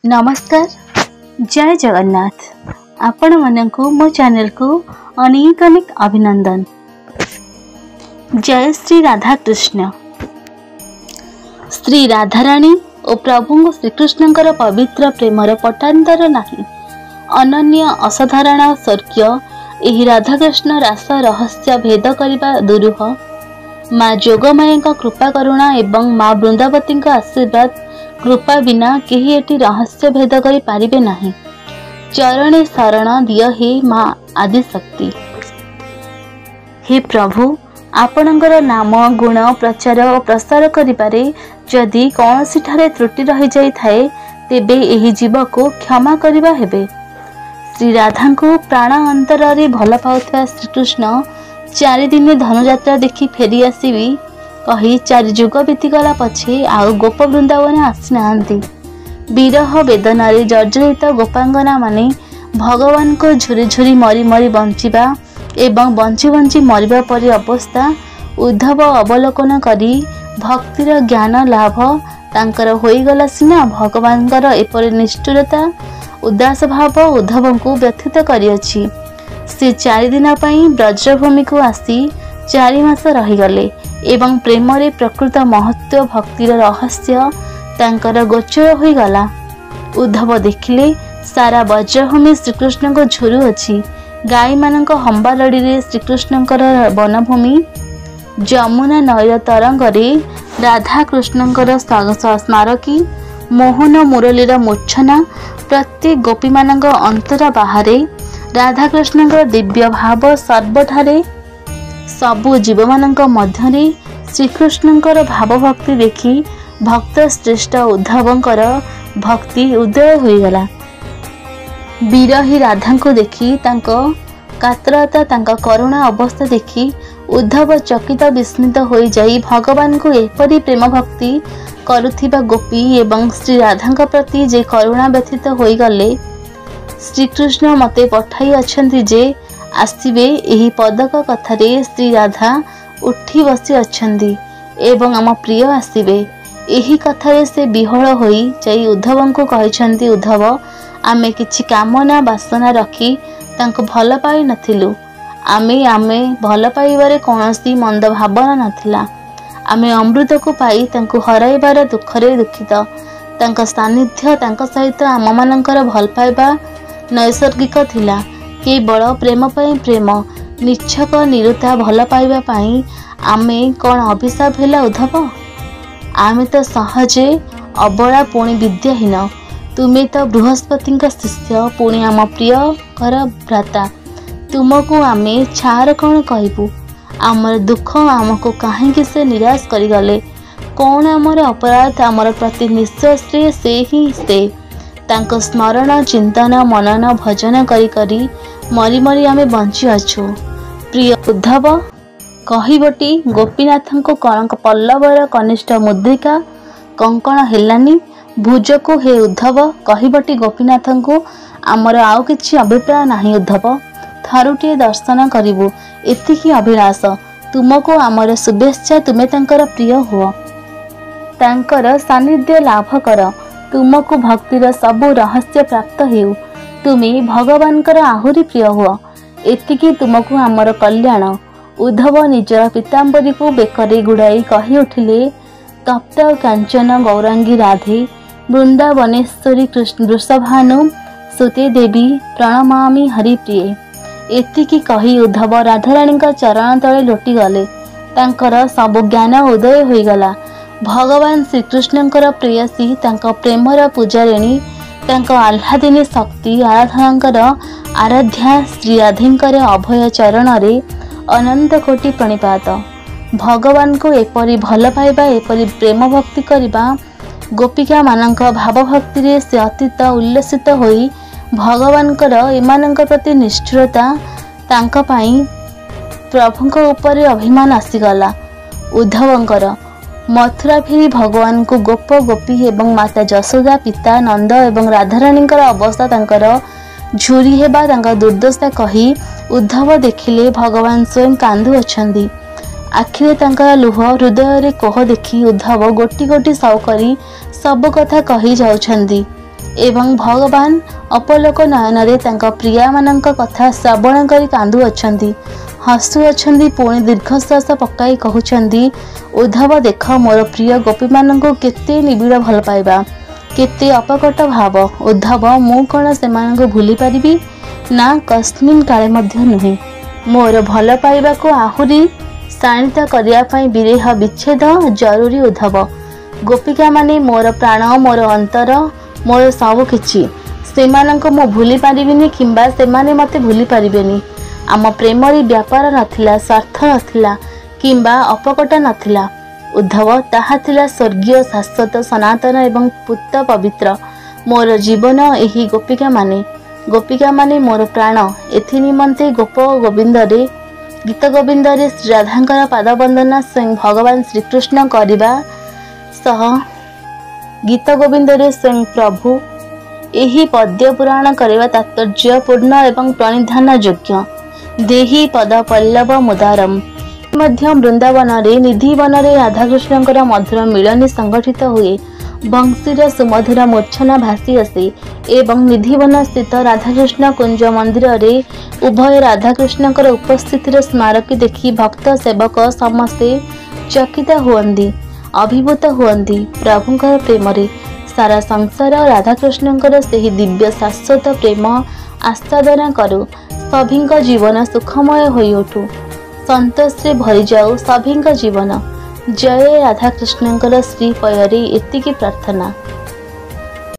ନମସ୍କାର, ଜୟ ଜଗନ୍ନାଥ। ଆପଣମାନଙ୍କୁ ମୋ ଚ୍ୟାନେଲକୁ ଅନେକ ଅନେକ ଅଭିନନ୍ଦନ। ଜୟ ଶ୍ରୀ ରାଧାକୃଷ୍ଣ। ଶ୍ରୀ ରାଧାରାଣୀ ଓ ପ୍ରଭୁଙ୍କ ଶ୍ରୀକୃଷ୍ଣଙ୍କର ପବିତ୍ର ପ୍ରେମର ପଟାନ୍ତର ନାହିଁ। ଅନନ୍ୟ ଅସାଧାରଣ ସ୍ୱର୍ଗୀୟ ଏହି ରାଧାକୃଷ୍ଣ ରାସ ରହସ୍ୟ ଭେଦ କରିବା ଦୁରୂହ। ମା ଯୋଗମାୟାଙ୍କ କୃପା କରୁଣା ଏବଂ ମା ବୃନ୍ଦାବତୀଙ୍କ ଆଶୀର୍ବାଦ କୃପା ବିନା କେହି ଏଠି ରହସ୍ୟ ଭେଦ କରିପାରିବେ ନାହିଁ। ଚରଣେ ଶରଣ ଦିଅ ହେ ମା ଆଦିଶକ୍ତି। ହେ ପ୍ରଭୁ, ଆପଣଙ୍କର ନାମ ଗୁଣ ପ୍ରଚାର ଓ ପ୍ରସାର କରିବାରେ ଯଦି କୌଣସିଠାରେ ତ୍ରୁଟି ରହିଯାଇଥାଏ, ତେବେ ଏହି ଜୀବକୁ କ୍ଷମା କରିବା ହେବେ। ଶ୍ରୀ ରାଧାଙ୍କୁ ପ୍ରାଣ ଅନ୍ତରରେ ଭଲ ପାଉଥିବା ଶ୍ରୀକୃଷ୍ଣ ଚାରିଦିନ ଧନୁଯାତ୍ରା ଦେଖି ଫେରି ଆସିବି କହି 4 ଯୁଗ ବିତିଗଲା ପଛେ ଆଉ ଗୋପ ବୃନ୍ଦାବନ ଆସିନାହାନ୍ତି। ବିରହ ବେଦନାରେ ଜର୍ଜରିତ ଗୋପାଙ୍ଗନାମାନେ ଭଗବାନଙ୍କୁ ଝୁରି ଝୁରି ମରି ମରି ବଞ୍ଚିବା ଏବଂ ବଞ୍ଚି ବଞ୍ଚି ମରିବା ପରି ଅବସ୍ଥା ଉଦ୍ଧବ ଅବଲୋକନ କରି ଭକ୍ତିର ଜ୍ଞାନ ଲାଭ ତାଙ୍କର ହୋଇଗଲା ସିନା, ଭଗବାନଙ୍କର ଏପରି ନିଷ୍ଠୁରତା ଉଦାସ ଭାବ ଉଦ୍ଧବଙ୍କୁ ବ୍ୟଥିତ କରିଅଛି। ସେ 4 ଦିନ ପାଇଁ ବ୍ରଜଭୂମିକୁ ଆସି 4 ମାସ ରହିଗଲେ ଏବଂ ପ୍ରେମରେ ପ୍ରକୃତ ମହତ୍ଵ ଭକ୍ତିର ରହସ୍ୟ ତାଙ୍କର ଗୋଚର ହୋଇଗଲା। ଉଦ୍ଧବ ଦେଖିଲେ ସାରା ବ୍ରଜଭୂମି ଶ୍ରୀକୃଷ୍ଣଙ୍କ ଝୁରୁଅଛି। ଗାଈମାନଙ୍କ ହମ୍ବାଲଡ଼ିରେ ଶ୍ରୀକୃଷ୍ଣଙ୍କର ବନଭୂମି, ଯମୁନା ନଈର ତରଙ୍ଗରେ ରାଧାକୃଷ୍ଣଙ୍କର ସ୍ମାରକୀ, ମୋହନ ମୁରଲୀର ମୂର୍ଚ୍ଛନା, ପ୍ରତ୍ୟେକ ଗୋପୀମାନଙ୍କ ଅନ୍ତର ବାହାରେ ରାଧାକୃଷ୍ଣଙ୍କର ଦିବ୍ୟ ଭାବ, ସର୍ବଠାରେ ସବୁ ଜୀବମାନଙ୍କ ମଧ୍ୟରେ ଶ୍ରୀକୃଷ୍ଣଙ୍କର ଭାବଭକ୍ତି ଦେଖି ଭକ୍ତ ଶ୍ରେଷ୍ଠ ଉଦ୍ଧବଙ୍କର ଭକ୍ତି ଉଦୟ ହୋଇଗଲା। ବିରହୀ ରାଧାଙ୍କୁ ଦେଖି ତାଙ୍କ କାତରତା, ତାଙ୍କ କରୁଣା ଅବସ୍ଥା ଦେଖି ଉଦ୍ଧବ ଚକିତ ବିସ୍ମିତ ହୋଇଯାଇ ଭଗବାନଙ୍କୁ ଏପରି ପ୍ରେମ ଭକ୍ତି କରୁଥିବା ଗୋପୀ ଏବଂ ଶ୍ରୀ ରାଧାଙ୍କ ପ୍ରତି ଯେ କରୁଣା ବ୍ୟଥିତ ହୋଇଗଲେ। ଶ୍ରୀକୃଷ୍ଣ ମୋତେ ପଠାଇ ଅଛନ୍ତି ଯେ ଆସିବେ, ଏହି ପଦକ କଥାରେ ଶ୍ରୀ ରାଧା ଉଠି ବସି ଅଛନ୍ତି ଏବଂ ଆମ ପ୍ରିୟ ଆସିବେ, ଏହି କଥାରେ ସେ ବିହ୍ୱଳ ହୋଇ ଯାଇ ଉଦ୍ଧବଙ୍କୁ କହିଛନ୍ତି, ଉଦ୍ଧବ, ଆମେ କିଛି କାମନା ବାସନା ରଖି ତାଙ୍କୁ ଭଲ ପାଇନଥିଲୁ। ଆମେ ଭଲ ପାଇବାରେ କୌଣସି ମନ୍ଦ ଭାବନା ନଥିଲା। ଆମେ ଅମୃତକୁ ପାଇ ତାଙ୍କୁ ହରାଇବାର ଦୁଃଖରେ ଦୁଃଖିତ। ତାଙ୍କ ସାନ୍ନିଧ୍ୟ, ତାଙ୍କ ସହିତ ଆମମାନଙ୍କର ଭଲ ପାଇବା ନୈସର୍ଗିକ ଥିଲା। କେବଳ ପ୍ରେମ ପାଇଁ ପ୍ରେମ, ନିଚ୍ଛକ ନିରୁତା ଭଲ ପାଇବା ପାଇଁ ଆମେ କ'ଣ ଅଭିଶାପ ହେଲା ଉଦ୍ଧବ? ଆମେ ତ ସହଜେ ଅବଳା, ପୁଣି ବିଦ୍ୟାହୀନ। ତୁମେ ତ ବୃହସ୍ପତିଙ୍କ ଶିଷ୍ୟ, ପୁଣି ଆମ ପ୍ରିୟଙ୍କର ଭ୍ରାତା। ତୁମକୁ ଆମେ ଛାର କ'ଣ କହିବୁ? ଆମର ଦୁଃଖ, ଆମକୁ କାହିଁକି ସେ ନିରାଶ କରିଗଲେ? କ'ଣ ଆମର ଅପରାଧ? ଆମର ପ୍ରତି ନିଶ୍ୱାସରେ ସେ ହିଁ ସେ। ତାଙ୍କ ସ୍ମରଣ, ଚିନ୍ତନ, ମନନ, ଭଜନ କରି କରି ମରି ମରି ଆମେ ବଞ୍ଚିଅଛୁ। ପ୍ରିୟ ଉଦ୍ଧବ, କହିବଟି ଗୋପୀନାଥଙ୍କୁ କଣକ ପଲ୍ଲବର କନିଷ୍ଠ ମୁଦ୍ରିକା କଙ୍କଣ ହେଲାନି ଭୁଜକୁ। ହେ ଉଦ୍ଧବ, କହିବଟି ଗୋପୀନାଥଙ୍କୁ ଆମର ଆଉ କିଛି ଅଭିପ୍ରାୟ ନାହିଁ। ଉଦ୍ଧବ, ଥରୁଟିଏ ଦର୍ଶନ କରିବୁ, ଏତିକି ଅଭିଳାଷ। ତୁମକୁ ଆମର ଶୁଭେଚ୍ଛା, ତୁମେ ତାଙ୍କର ପ୍ରିୟ ହୁଅ, ତାଙ୍କର ସାନ୍ନିଧ୍ୟ ଲାଭ କର। ତୁମକୁ ଭକ୍ତିର ସବୁ ରହସ୍ୟ ପ୍ରାପ୍ତ ହେଉ, ତୁମେ ଭଗବାନଙ୍କର ଆହୁରି ପ୍ରିୟ ହୁଅ, ଏତିକି ତୁମକୁ ଆମର କଲ୍ୟାଣ। ଉଦ୍ଧବ ନିଜର ପୀତାମ୍ବରୀକୁ ବେକରେ ଗୁଡ଼ାଇ କହି ଉଠିଲେ, ତପ୍ତ କାଞ୍ଚନ ଗୌରାଙ୍ଗୀ ରାଧେ ବୃନ୍ଦାବନେଶ୍ୱରୀ ବୃଷଭାନୁ ସୁତେ ଦେବୀ ପ୍ରଣମାମି ହରିପ୍ରିୟେ। ଏତିକି କହି ଉଦ୍ଧବ ରାଧାରାଣୀଙ୍କ ଚରଣ ତଳେ ଲୋଟିଗଲେ। ତାଙ୍କର ସବୁ ଜ୍ଞାନ ଉଦୟ ହୋଇଗଲା। ଭଗବାନ ଶ୍ରୀକୃଷ୍ଣଙ୍କର ପ୍ରେୟସୀ, ତାଙ୍କ ପ୍ରେମର ପୂଜାରିଣୀ, ତାଙ୍କ ଆହ୍ଲାଦିନୀ ଶକ୍ତି ଆରାଧନାଙ୍କର ଆରାଧ୍ୟା ଶ୍ରୀ ରାଧେଙ୍କର ଅଭୟ ଚରଣରେ ଅନନ୍ତ କୋଟି ପ୍ରଣିପାତ। ଭଗବାନଙ୍କୁ ଏପରି ଭଲ ପାଇବା, ଏପରି ପ୍ରେମ ଭକ୍ତି କରିବା, ଗୋପିକାମାନଙ୍କ ଭାବଭକ୍ତିରେ ସେ ଅତୀତ ଉଲ୍ଲସିତ ହୋଇ ଭଗବାନଙ୍କର ଏମାନଙ୍କ ପ୍ରତି ନିଷ୍ଠୁରତା, ତାଙ୍କ ପାଇଁ ପ୍ରଭୁଙ୍କ ଉପରେ ଅଭିମାନ ଆସିଗଲା ଉଦ୍ଧବଙ୍କର। ମଥୁରା ଫେରି ଭଗବାନଙ୍କୁ ଗୋପ ଗୋପୀ ଏବଂ ମାତା ଯଶୋଦା, ପିତା ନନ୍ଦ ଏବଂ ରାଧାରାଣୀଙ୍କର ଅବସ୍ଥା, ତାଙ୍କର ଝୁରି ହେବା, ତାଙ୍କ ଦୁର୍ଦ୍ଦଶା କହି ଉଦ୍ଧବ ଦେଖିଲେ ଭଗବାନ ସ୍ୱୟଂ କାନ୍ଦୁଅଛନ୍ତି। ଆଖିରେ ତାଙ୍କର ଲୁହ, ହୃଦୟରେ କୋହ ଦେଖି ଉଦ୍ଧବ ଗୋଟି ଗୋଟି ସବୁ କରି ସବୁ କଥା କହି ଯାଉଛନ୍ତି। ଏବଂ ଭଗବାନ ଅପଲୋକ ନୟନରେ ତାଙ୍କ ପ୍ରିୟାମାନଙ୍କ କଥା ଶ୍ରବଣ କରି କାନ୍ଦୁଅଛନ୍ତି, ହସୁଅଛନ୍ତି, ପୁଣି ଦୀର୍ଘଶ୍ୱାସ ପକାଇ କହୁଛନ୍ତି, ଉଦ୍ଧବ ଦେଖ, ମୋର ପ୍ରିୟ ଗୋପୀମାନଙ୍କୁ କେତେ ନିବିଡ଼ ଭଲ ପାଇବା, କେତେ ଅପକଟ ଭାବ। ଉଦ୍ଧବ, ମୁଁ କ'ଣ ସେମାନଙ୍କୁ ଭୁଲି ପାରିବି? ନା, କସ୍ମିନ୍ କାଳେ ମଧ୍ୟ ନୁହେଁ। ମୋର ଭଲ ପାଇବାକୁ ଆହୁରି ଶାଣିତ କରିବା ପାଇଁ ବିରହ ବିଚ୍ଛେଦ ଜରୁରୀ। ଉଦ୍ଧବ, ଗୋପିକାମାନେ ମୋର ପ୍ରାଣ, ମୋର ଅନ୍ତର, ମୋର ସବୁ କିଛି। ସେମାନଙ୍କୁ ମୁଁ ଭୁଲି ପାରିବିନି କିମ୍ବା ସେମାନେ ମୋତେ ଭୁଲି ପାରିବେନି। ଆମ ପ୍ରେମରେ ବ୍ୟାପାର ନଥିଲା, ସ୍ୱାର୍ଥ ନଥିଲା କିମ୍ବା ଅପକଟ ନଥିଲା। ଉଦ୍ଧବ, ତାହା ଥିଲା ସ୍ୱର୍ଗୀୟ, ଶାଶ୍ୱତ, ସନାତନ ଏବଂ ପୂତ ପବିତ୍ର। ମୋର ଜୀବନ ଏହି ଗୋପିକାମାନେ, ଗୋପିକାମାନେ ମୋର ପ୍ରାଣ। ଏଥି ନିମନ୍ତେ ଗୋପ ଗୋବିନ୍ଦରେ, ଗୀତ ଗୋବିନ୍ଦରେ ଶ୍ରୀରାଧାଙ୍କର ପାଦବନ୍ଦନା ସ୍ୱୟଂ ଭଗବାନ ଶ୍ରୀକୃଷ୍ଣ କରିବା ସହ ଗୀତ ଗୋବିନ୍ଦରେ ସ୍ୱୟଂ ପ୍ରଭୁ ଏହି ପଦ୍ୟ ପୁରାଣ କରିବା ତାତ୍ପର୍ଯ୍ୟ ପୂର୍ଣ୍ଣ ଏବଂ ପ୍ରଣିଧାନ ଯୋଗ୍ୟ। ଦେହି ପଦ ପଲ୍ଲବ ମୁଦାରମ। ମଧ୍ୟ ବୃନ୍ଦାବନରେ ନିଧିବନରେ ରାଧାକୃଷ୍ଣଙ୍କର ମଧୁର ମିଳନୀ ସଂଗଠିତ ହୁଏ। ବଂଶୀର ସୁମଧୁର ମୂର୍ଚ୍ଛନା ଭାସି ଆସେ ଏବଂ ନିଧିବନ ସ୍ଥିତ ରାଧାକୃଷ୍ଣ କୁଞ୍ଜ ମନ୍ଦିରରେ ଉଭୟ ରାଧାକୃଷ୍ଣଙ୍କର ଉପସ୍ଥିତିର ସ୍ମାରକୀ ଦେଖି ଭକ୍ତ ସେବକ ସମସ୍ତେ ଚକିତ ହୁଅନ୍ତି, ଅଭିଭୂତ ହୁଅନ୍ତି ପ୍ରଭୁଙ୍କର ପ୍ରେମରେ। ସାରା ସଂସାର ରାଧାକୃଷ୍ଣଙ୍କର ସେହି ଦିବ୍ୟ ଶାଶ୍ୱତ ପ୍ରେମ ଆସ୍ୱାଦନ କରୁ। ସଭିଙ୍କ ଜୀବନ ସୁଖମୟ ହୋଇଉଠୁ, ସନ୍ତୋଷରେ ଭରିଯାଉ ସଭିଙ୍କ ଜୀବନ। ଜୟ ରାଧାକୃଷ୍ଣଙ୍କର ଶ୍ରୀପୟରେ ଏତିକି ପ୍ରାର୍ଥନା।